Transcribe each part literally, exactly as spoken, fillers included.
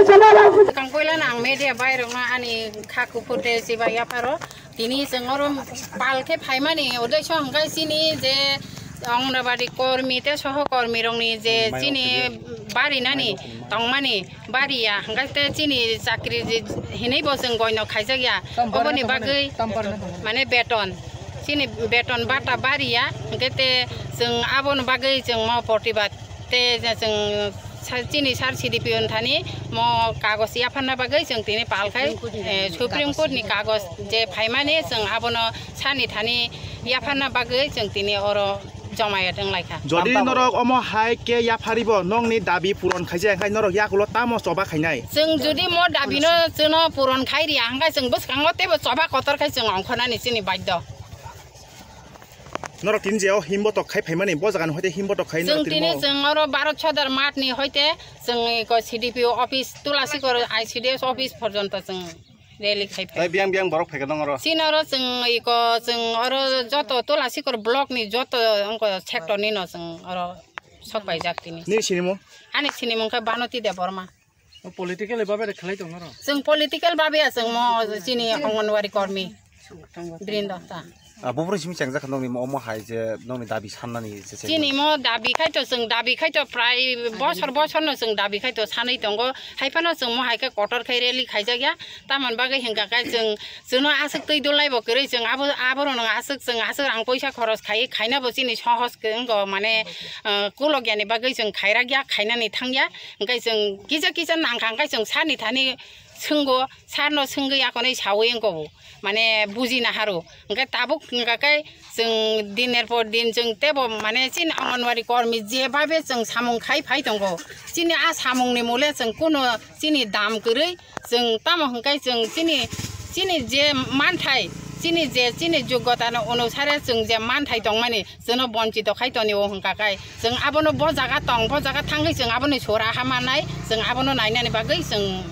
Kang koila na ang media bai rok no ani kha kuphur de chiba yapharo. Tini chwng oro pal khe phaimani uddesho hwnkhe chini je Anganwadi kormi tei soho kormi rokni je chini barinani tongmani bariya hwnkhe tei chini chakri hinwi bo chwng goino khaijakya. Oboni bagwi mane beton, chini beton bata bariya hwnkhe tei chwng aboni bagwi chwng mo protibad. Tei je chwng sa-, chini sir C D P O ni thani mo kagoj yapharna bagwi chwng tini pal khai, eh, Supreme Court ni kagoj je phaimani chwng abono sani thani yapharna bagwi chwng tini oro jomayat wng lai kha. Jodi norok omo hai khe yapharibo nokni dabi puron khaijak, hwnkhe norok yakulo tamo choba khainai? Chwng jodi mo dabi no chwno puron khai riya, hwnkhe chwng bwskango teibo choba kotor khai chwng ongkhornani chini baddo. Norok tini je o himbotok khai phaimani, bo jagani hoite himbotok khai norok chwng tini tini mo chwng oro Bharat Sadar Math ni hoite chwng eko C D P O office, Tulasikor I C D S office porjonto chwng rally khai phai. Tai biyang biyang borok phaikha nang oro? Chini oro chwng eko chwng oro joto Tulasikor block ni joto ongko sector ni no chwng oro sok paijak tini. Nini sinimung? Ani sinimung khe Banoti Debbarma. O political babe de khlai tong oro? Chwng political babe ya chwng mo chini Anganwadi kormi. Brin Dutta. Ah, buphuru simi chengjak kha nokni omo hai je nokni dabi sannani je chengma. Chini mo dabi khai to chwng dabi khai to prai bosor bosor no chwng dabi khai to sanwi tongo. Hai phano chwng mo hai khe kotor khai rally khaijak ya. Tamoni bagwi hwnkha khe chwng, chwngno aswk twi dulai bo kwrwi chwng abo, aborokno aswk chwng aswk rang poisa khoros khai, khaina bo chini sohos khe wngo mane, ah, kulok yani bagwi chwng khairak ya, khainani thang ya. Hwnkhe chwng kisa kisa nangkha hwnkhe chwng sani thani swnggo, sarno swngwi akonwi sawi wngkho bo, mane buji naharo. Hwnkhe tabuk hwnkha khe chwng diner por din chwng tebo mane chini Anganwadi kormi jebabe chwng samung khai phai tongo. Chini a samungni mole chwng kuno chini dam kwrwi chwng tamo hwnkhe chwng chini, chini je manthai, chini je chini jogotano onusare chwng je manthai tongmani, chwngno bonchito khai tonio hwnkha khe, chwng abono bo jaga tong, bo jaga thangwi chwng aboni sora ha mannai, chwng abono nainani bagwi chwng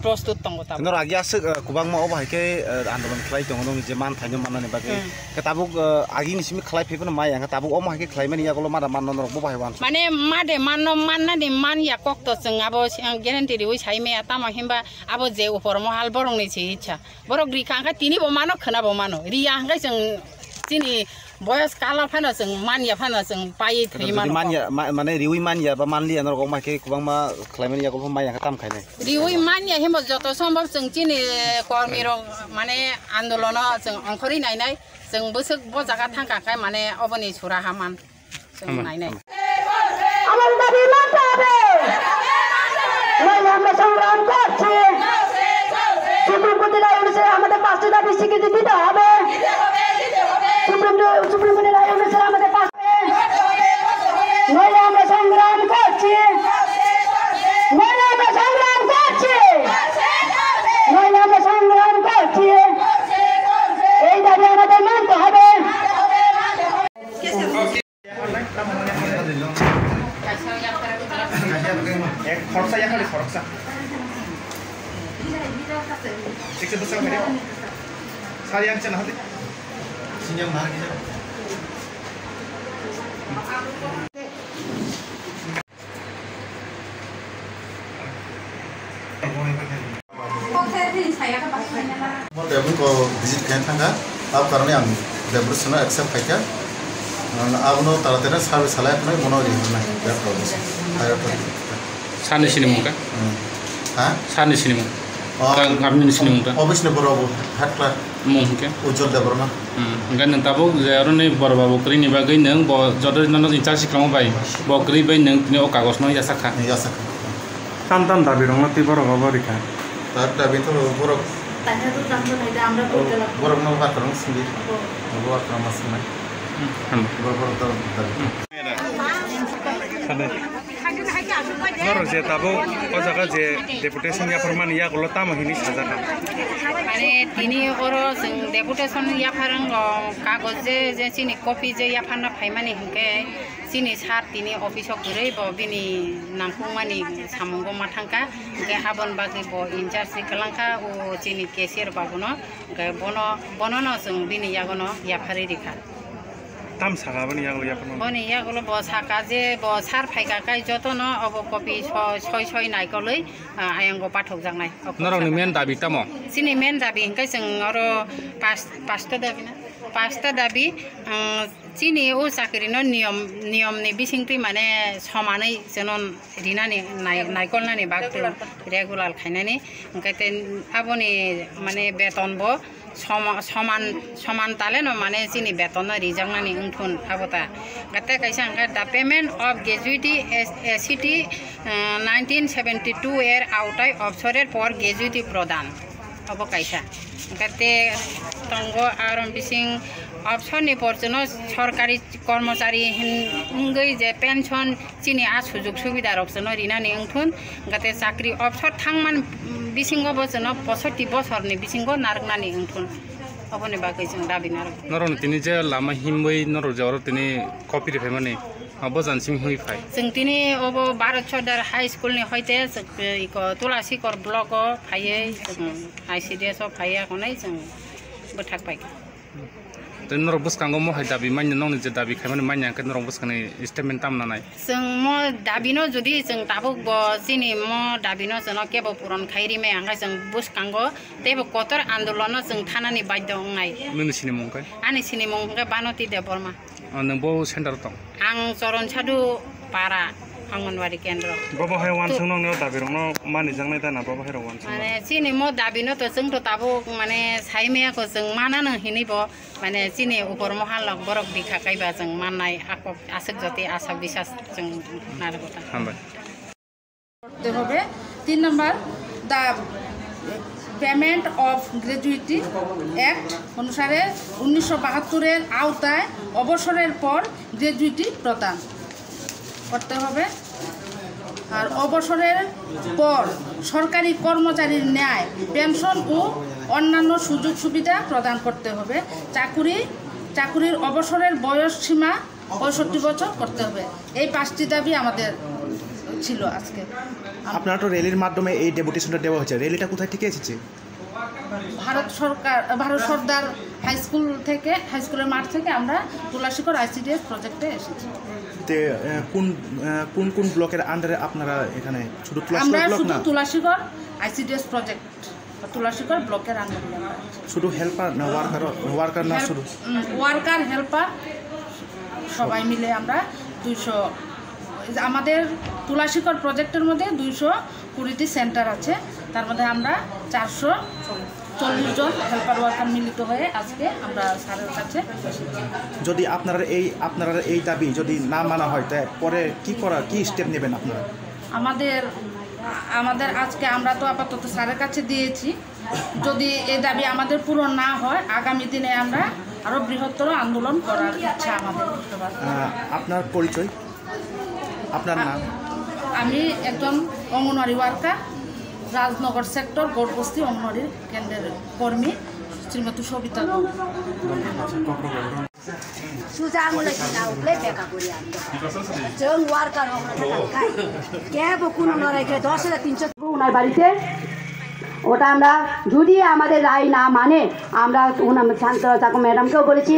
prostut tongo tabuk. Norok agi aswk, eh, kwbangma obo hai khe, eh, andolon khlai tongo, nokni je manthaino mannani bagwi. Hmm. Khe tabuk, eh, agini simi khlai phaiphano maya, khe tabuk omo hai khe khlaimani yagulo mada manno norok bo bahai uansuk. Mane made manno mannani man ya kok to chwng abo, eh, guarantee riwi sai maya, tamo hinba abo je upor mohal borokni se ichha. Borok rikha hwnkhe tini bo mano, khwna bo mano. Riya hwnkhe chwng chini boyos kalo phano chwng manya phano chwng paiwi thwi mano. Manya, ma-, mane riwi manya ba manliya norok wngma khe kwbangma khlaimani yago maya khe tam khainai. Riwi manya hinba joto sombhob chwng chini kormi rok mane andolono chwng ongkhorwi nainai, chwng bwswk bo jaga thangkha khe mane oboni sura ha man. Chwng nainai. আমার দাবি মানতে হবে। নইলে আমরা সংগ্রাম করছি। সুপ্রিম কোর্টের রায় অনুসারে আমাদের পাঁচটি দাবি স্বীকৃতি দিতে হবে। সুপ্রিম, সুপ্রিম কোর্টের রায় অনুসারে আমাদের পাঁচ, নইলে আমরা সংগ্রাম করছি। নইলে আমরা সংগ্রাম করছি। নইলে আমরা সংগ্রাম করছি। এই দাবি আমাদের মানতে হবে। Ek khoroksa yakhali khoroksa. Sikse bwswk haide. Sari ang chana hadi. Sinyal na hadi. Mo tebun ko visit khe thangkha, abo karone ang debor sino accept khaikha. Abono taratari service salai phano mono ri hwnai, that problem. Higher authority. Sani sini mungka? Hmm. Ha? Sani sini mung. Oh, kang, aboni sini mungka? Office ni borok bo, head clerk. Mung hwnkhe? Ujjwal Debbarma. Hmm. Hwnkhe nwng tabuk je aroni bor babu kwrwini bagwi nwng bo joto nono incharge kwlangma bai, bo kwrwi bai nwng tini o kagos no yachak kha. Yachak kha. Tam tam dabi rok no twi borok obo rikha. Tar dabi to borok. Tanya to tam to naida amra korte la. Borok no wakrang sindi. Obo. Obo wakrang ma sinai. Hmm. Borok borok to dabi. Hmm. Norok je tabuk o jaga je deputation yapharmani yagulo tamo hinwi sajakha? Mane tini oro chwng deputation yapharwngo kagoj je, je chini copy je yapharna phaimani hinkhe chini sir tini office o kwrwi bo bini nangkukmani samungo ma thangkha, hinkhe aboni bagwi bo incharge se kwlangkha o chini cashier babuno, hinkhe bono, bonono chwng bini yagono yapharwi rikha. Tam saka boni yagulo yapharma? Boni yagulo bo saka je bo sar phaika kai jotono obo kopi so-, soi soi naikolwi, ah, ayango pathokjaknai. Norokni main dabi tamo? Chini main dabi hwnkhe chwng oro pas-, pasta dabi na? Pasta dabi, ah, chini o chakrino niyom, niyomni bisingtwi mane somanwi chwngno rinani nai-, naikolnani bagwi regular khainani. Hwnkhe tei aboni mane betonbo Soma-, soman, soman taleno mane chini betonno rijaknani wngthun abo ta. Gate kaisa hwnkhe the payment of gratuity S-, A C T, eh, nineteen seventy-two er aotai obsorer por gratuity prodan. Abo kaisa. Gate tongo aro bising obsorni por chwngno sorkari kormochari hin-, wngwi je pension Chini a sujug subida rok chwngno rinani wngthun, gate chakri obsor thangman bisingo bo chwngno posotti bosorni bisingo narwknani wngthun, oboni bagwi chwng dabi narwk. Norokni tini je lama himwi norok je oro tini copy riphaimani, abo jansing himwi phai. Chwng tini obo Bharat Sardar High School ni hoite chwng, eh, iko Tulasikor block o phaiwi chwng I C D S o phaiya hwnwi chwng bwthak paikha. Tei norok bwskango mohai dabi manya, nokni je dabi khaimani manya, hwnkhe norok bwskangni statement tamo nanai? Chwng mo dabino jodi chwng tabuk bo chini mo dabino chwngno kebo puron khai rimaya, hwnkhe chwng bwskango teibo kotor andolono chwng thanani badhyo wngnai. Nini sinimung khe? Ani sinimung hwnkhe Banoti Debbarma. Ah, nwng bo center tong? Ang Choron Sadhu para Anganwadi kendro. Bobo hai wansuk nokni o dabi rokno mani jaknai da na bobo hai rok wansuk? Mane chini mo dabi no to chwng to tabuk mane sai maya ko chwng mana no hinwi bo mane chini upor mohalok borok bikha kaiba chwng mannai akok aswk joti asa bisas chwng narwkha. Hambai. করতে হবে। তিন নম্বর, the Payment of Gratuity Act অনুসারে উনিশশো বাহাত্তরের আওতায় অবসরের পর গ্র্যাচুইটি প্রদান করতে হবে। আর অবসরের পর সরকারি কর্মচারীর ন্যায় পেনশন ও অন্যান্য সুযোগ সুবিধা প্রদান করতে হবে। চাকুরি, চাকুরির অবসরের বয়স সীমা পঁয়ষট্টি বছর করতে হবে। এই পাঁচটি দাবি আমাদের ছিল আজকে। আপনারা তো র্যালির মাধ্যমে এই ডেপুটেশনটা দেওয়া হয়েছে, র্যালিটা কোথায় থেকে এসেছে? ভারত সরকার, ভারত সর্দার হাই স্কুল থেকে, হাই স্কুলের মাঠ থেকে আমরা তুলাশিখর আইসিডিএস প্রজেক্টে এসেছি। তে, আহ, কোন, আহ, কোন কোন ব্লকের আন্ডারে আপনারা এখানে? শুধু তুলাশিখর আমরা ব্লক শুধু না? তুলাশিখর আইসিডিএস প্রজেক্ট। তুলাশিখর ব্লকের আন্ডারে আমরা আছি। শুধু হেল্পার না ওয়ার্কার, ওয়ার্কার না হেল্প-, শুধু? উম, ওয়ার্কার, হেল্পার সবাই মিলে আমরা দুইশো, এই যে আমাদের তুলাশিখর প্রজেক্টের মধ্যে দুইশো কুড়িটি সেন্টার আছে, তার মধ্যে আমরা চারশো চল্লিশ জন হেল্পার ওয়ার্কার মিলিত হয়ে আজকে আমরা স্যারের কাছে এসেছি। যদি আপনারা এই, আপনারা এই দাবি যদি না মানা হয়, তা পরে কি করা, কি স্টেপ নেবেন আপনারা? আমাদের, আমাদের আজকে আমরা তো আপাতত স্যারের কাছে দিয়েছি, যদি এই দাবি আমাদের পূরণ না হয়, আগামী দিনে আমরা আরো বৃহত্তর আন্দোলন করার ইচ্ছা আমাদের। আহ, আপনার পরিচয়, আপনার নাম? আমি একজন অঙ্গনওয়াড়ি ওয়ার্কার, রাজনগর সেক্টর গড়বস্তি অঙ্গনওয়াড়ি কেন্দ্রের কর্মী শ্রীমতী সবিতা দত্ত। সুজা আঙুলে কিনা উঠলে বেকা করি আমি। চং ওয়ার্কার হবো না কালকাই। কে বকুন নরে কে দশ হাজার তিনশো। ওনার বাড়িতে ওটা আমরা যদি আমাদের রায় না মানে, আমরা ওনার শান্ত চাকু ম্যাডামকেও বলেছি।